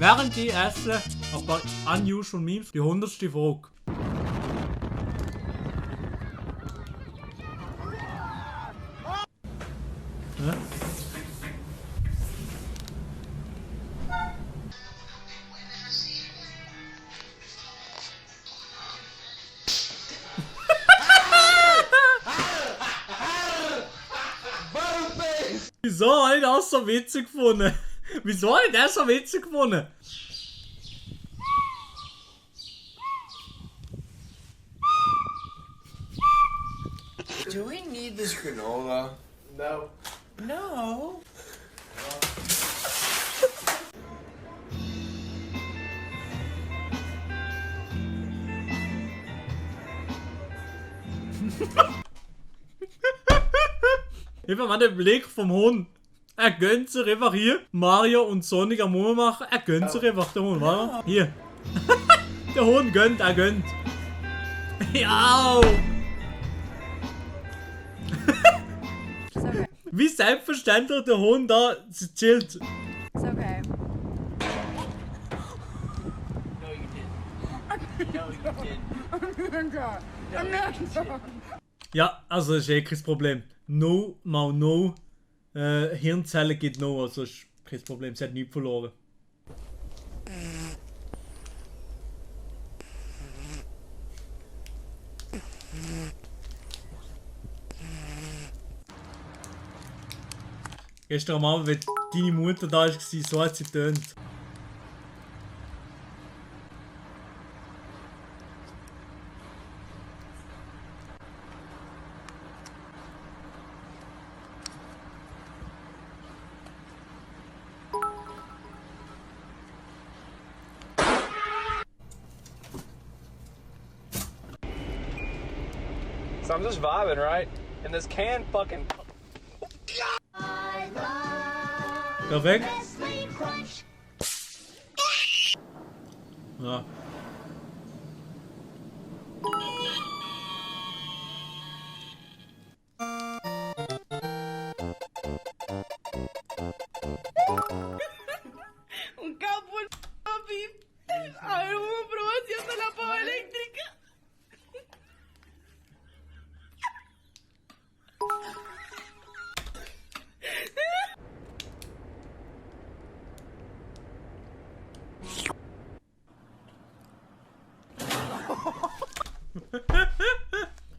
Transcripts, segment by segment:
Während ich esse, ein paar unusual Memes, die 100. Frage. Hä? Wieso habe ich das so witzig gefunden? Wieso habe ich das so witzig gefunden? Do we need this granola? No. No? Einfach mal den Blick vom Hund. Er gönnt sich einfach hier. Mario und Sonic am Mummer machen. Er gönnt sich einfach, der Hund, warte. Hier. Der Hund gönnt, er gönnt. Ja. Okay. Wie selbstverständlich der Hund da chillt. It's okay. No, you didn't. No, you didn't. Ja, also das ist eh kein Problem. No mal no. Hirnzellen geht no, also ist kein Problem. Sie hat nichts verloren. Gestern am Abend, wenn deine Mutter da war, so hat sie getönt. So I'm just vibing, right? And this can fucking. Ga weg. Ja. Un campo en papi. A ver, una promoción de la pava eléctrica.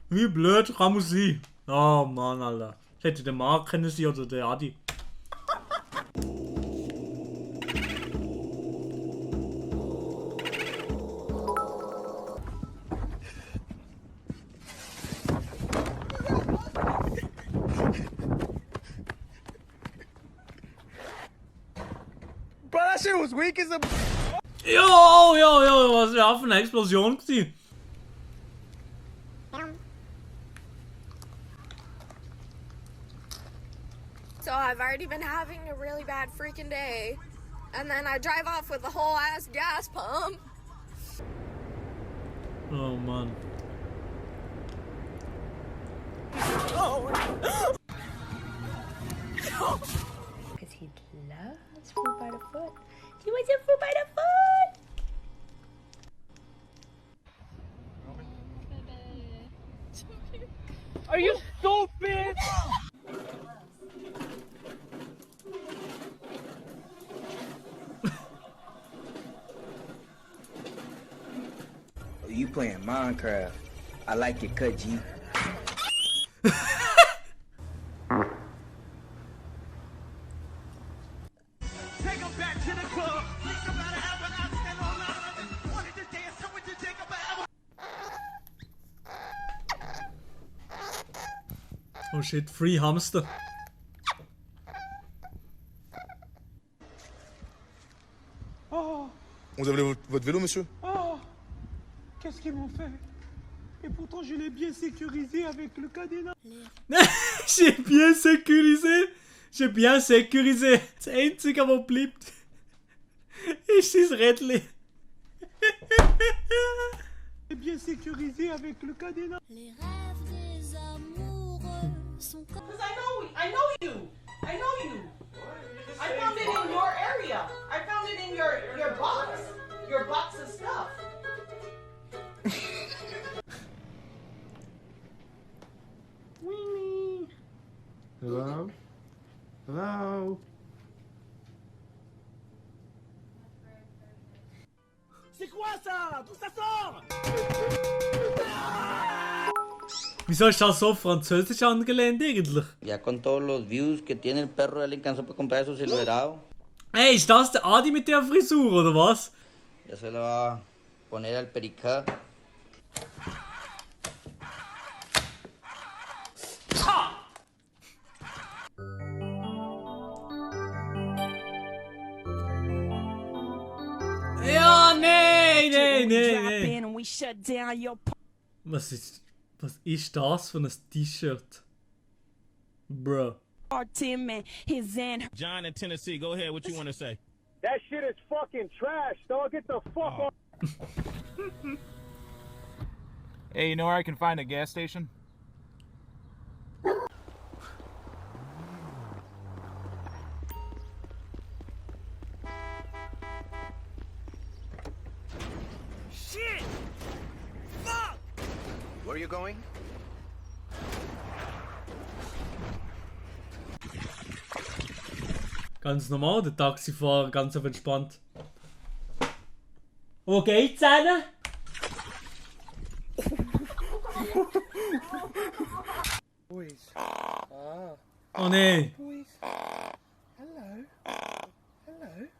Wie blöd kann man sein? Oh Mann, Alter. Ich hätte den Mark kennen sie oder der Adi. Bro, that shit was weak as a. Jo, was wäre für eine Explosion gewesen? So I've already been having a really bad freaking day. And then I drive off with a whole ass gas pump. Oh Mann. Because he loves food by the foot. He wants a food by the foot. Are you stupid? You playing Minecraft. I like your cut, G. Take 'em back to the club. Think about it, have an accident all night. Wanted to dance, so would you take 'em back? Oh shit, Free Hamster. Vous avez votre vélo, monsieur? Oh, qu'est-ce qu'ils m'ont fait? Et pourtant, je l'ai bien sécurisé avec le cadenas. J'ai bien sécurisé. J'ai bien sécurisé. Das Einzige, was bleibt, ist sein Rädchen. Bien sécurisé avec le cadenas. Les rêves des amoureux sont comme... Because I know you. I know you. I found it in your area. I found it in your box of stuff. Hello? Hello? C'est quoi ça? D'où ça sort? Wieso ist das so französisch angelehnt eigentlich? Ya con todos los views que tiene el perro, ya le alcanzó para comprar su Silverado. Ey, ist das der Adi mit der Frisur, oder was? Ya se lo va a poner al Pericá. Ja, nee. And we shut down your Was ist das für ein T-Shirt? Bro. Tim and his and John in Tennessee, go ahead. What you want to say? That shit is fucking trash, dog. Get the fuck off. Hey, you know where I can find a gas station? Shit! Fuck! Where are you going? Ganz normal, der Taxifahrer ganz auf entspannt. Wo geht's hin? Boys. Oh nee. Boys. Hello. Hello.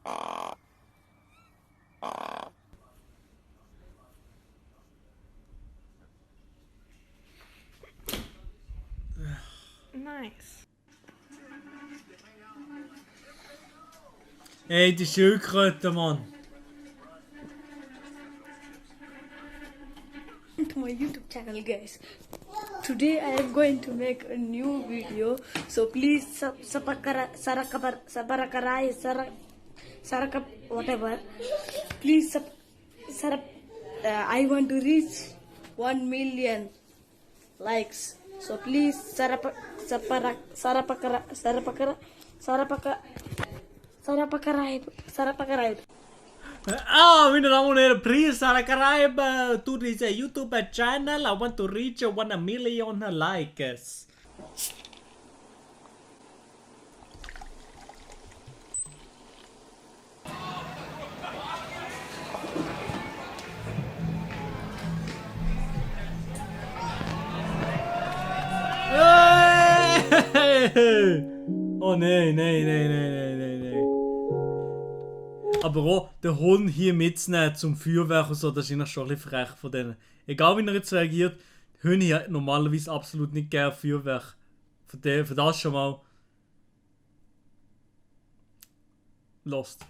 Nice. Ey, die Schildkröte, Mann. To my YouTube channel, guys. Today I am going to make a new video, so please whatever. Please I want to reach 1 million likes. So please subscribe. Meine Damen und Herren, please subscribe to this YouTube channel. I want to reach 1 million likes. Oh nein. Aber auch den Hund hier mitzunehmen zum Feuerwerk und so, das ist eigentlich schon ein bisschen frech von denen. Egal wie er jetzt reagiert, Hunde haben normalerweise absolut nicht gerne Feuerwerk. Für das schon mal. Lost.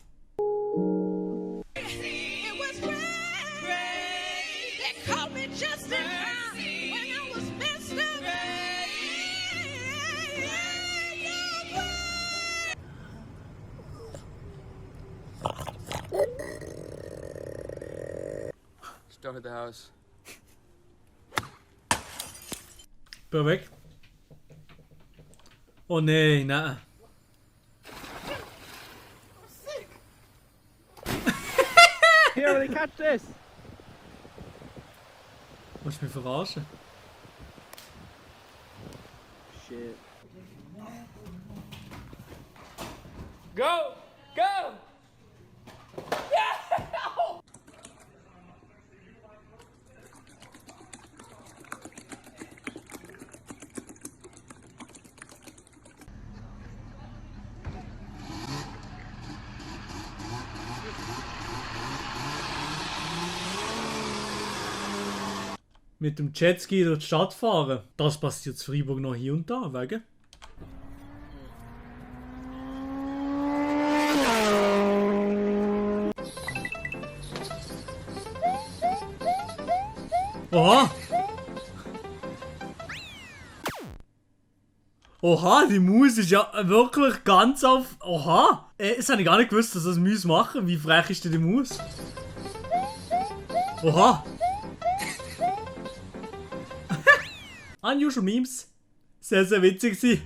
Don't hit the house. Perfekt. Oh nein. Here, really catch this. Willst du mich verarschen? Shit. Go! Go! Mit dem Jetski durch die Stadt fahren. Das passiert in Freiburg noch hier und da, wegen. Oha! Oha, die Maus ist ja wirklich ganz auf... Oha! Das habe ich gar nicht gewusst, dass das Mäuse machen. Wie frech ist denn die Maus? Oha! Unusual Memes. Sehr, sehr witzig sie.